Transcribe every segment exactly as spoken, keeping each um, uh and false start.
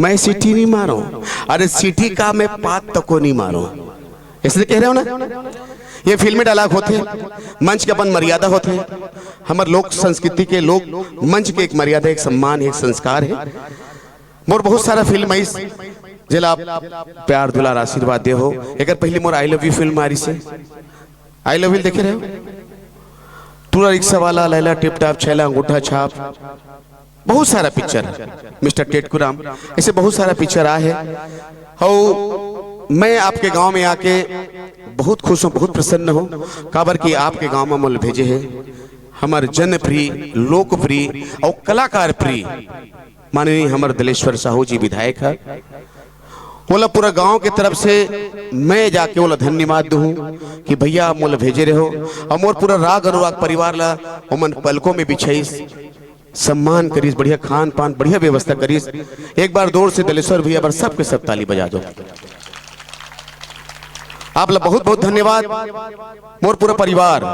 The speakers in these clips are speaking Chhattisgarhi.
मैं सीटी नहीं मारो। अरे सीटी का, मैं पात तको नहीं मारो। इसने कह रहे हो ना, ये फिल्मी डायलॉग होते हैं, मंच के अपन मर्यादा होते हैं। हमर लोक संस्कृति के, लोक मंच के एक मर्यादा, एक सम्मान है, एक संस्कार है। मोर बहुत सारा फिल्म आइस, जेला आप प्यार दुलार आशीर्वाद दे हो। एकर पहले मोर आई लव यू फिल्म आ रही से, आई लव यू देखे रहे हो? टूरा रिक्शा वाला, लैला टिप टाप, छैला अंगूठा छाप, बहुत सारा पिक्चर, मिस्टर टेटकू राम, ऐसे बहुत सारा पिक्चर आए है। हौ, मैं आपके गांव में आके बहुत खुश हूँ, बहुत प्रसन्न हूँ, काबर कि आपके गांव में मोल भेजे है हमर जनप्रिय, लोकप्रिय और कलाकार प्रिय माननीय हमर दलेश्वर साहू जी विधायक है। ओला पूरा गांव के तरफ से मैं जाके ओला धन्यवाद दूं कि भैया आप मोला भेजे रहो, और मोर पूरा राग अनुराग परिवार ला ओमन पलकों में बिछाइस, सम्मान करिस, बढ़िया खान पान, बढ़िया व्यवस्था करिस। एक बार जोर से दलेश्वर भैया बर सबके सब ताली बजा दो। आप ला बहुत बहुत धन्यवाद। मोर पूरा परिवार,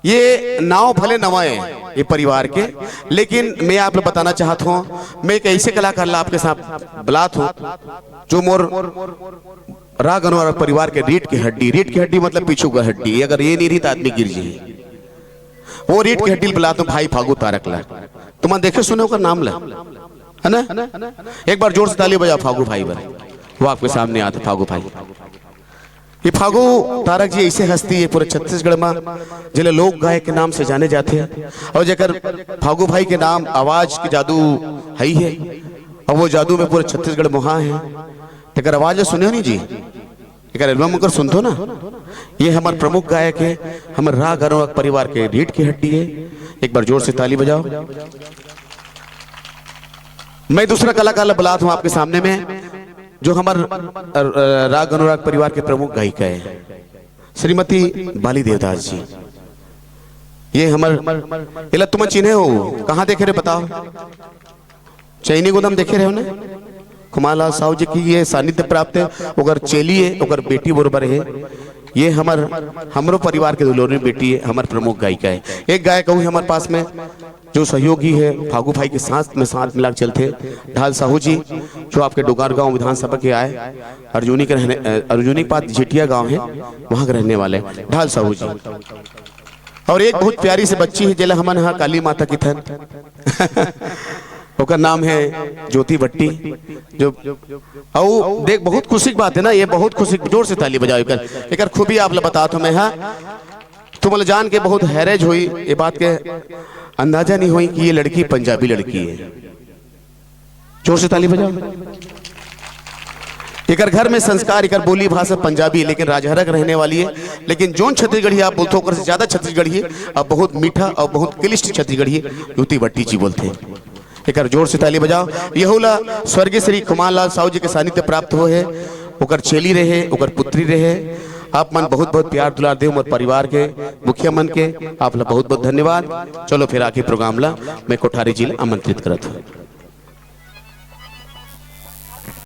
ये नाव भले नवा है ये परिवार के, लेकिन मैं आप ला बताना चाहत हूँ, मैं एक ऐसे कलाकार ला आपके साथ बुलात हूँ जो मोर राग अनुराग परिवार के रीढ़ की हड्डी, रीढ़ की हड्डी मतलब पीछू का हड्डी, अगर ये नहीं रही तो आदमी गिर जाए। वो रीढ़ की हड्डी ला बुलात हूँ भाई फागू तारक ला। तुमन देखे सुने ओकर नाम ला, है ना? एक बार जोर से ताली बजाओ फागू भाई बर। वो आपके सामने आते फागू भाई। ये फागू तारक जी ऐसे हस्ती है पूरे छत्तीसगढ़ में, जेला लोक गायक के नाम से जाने जाते हैं, और जेकर फागू भाई के नाम आवाज के जादू है ही है, और वो जादू में पूरे छत्तीसगढ़ मोहा है। तेकर आवाज सुने हो नहीं जी, एकर एल्बम उनकर सुनथो ना। ये हमर प्रमुख गायक है, हमर राग अनुराग परिवार के रीढ़ की हड्डी है। एक बार जोर से ताली बजाओ। मैं दूसरा कलाकार ला बुलात हूँ आपके सामने में, जो हमर, अ, अ, राग अनुराग परिवार के प्रमुख गायिका है, श्रीमती बाली देवदास जी। ये हमर, एला तुमन चिन्हे हो, कहाँ देखे रहे बताओ? चैनी गोदम देखे रहे हो ना? खुमालाल साहू जी की ये सानिध्य प्राप्त है, ओकर चेली है, ओकर बेटी बरोबर है। ये हमर, हमरो परिवार के दुलौरी बेटी है, हमर प्रमुख गायिका है। एक गायक अउ है हमर पास में, जो सहयोगी है, फागू भाई के साथ में साथ मिला के चलते, ढाल साहू जी, जो आपके डोंगरगांव विधानसभा के आए, अर्जुनी के रहने, अ, अर्जुनी पात झिटिया गांव है, वहां के रहने वाले ढाल साहू जी। और एक बहुत प्यारी सी बच्ची है, जेला हमन हा काली माता की थन ओकर नाम है ज्योति भट्टी। जो, अउ देख, बहुत खुशी की बात है ना, ये बहुत खुशी, जोर से ताली बजाओ एकर, एकर खूबी आप ला बतात हूं मैं हा। तुम ला जान के बहुत हैरज हुई, ये बात के अंदाजा नहीं हुई कि ये लड़की पंजाबी लड़की है। जोर से ताली बजाओ। एकर घर में संस्कार, एकर बोली भाषा पंजाबी है, लेकिन राजहरा के रहने वाली है। लेकिन जोन छत्तीसगढ़ी आप बोलते हो, ओकर से ज्यादा छत्तीसगढ़ी है, और बहुत मीठा और बहुत क्लिष्ट छत्तीसगढ़ी है, ज्योति भट्टी जी बोलते हैं। एकर जोर से ताली बजाओ। यहू ला स्वर्गीय श्री खुमानलाल साहू जी के सानिध्य प्राप्त हो है, ओकर चेली रहे, ओकर पुत्री रहे। आप मन बहुत बहुत प्यार दुलार दे मोर परिवार के, मुखिया मन के, आप ला बहुत बहुत धन्यवाद। चलो फिर आके प्रोग्राम ला मैं कोठारी जी ला आमंत्रित करत हूँ।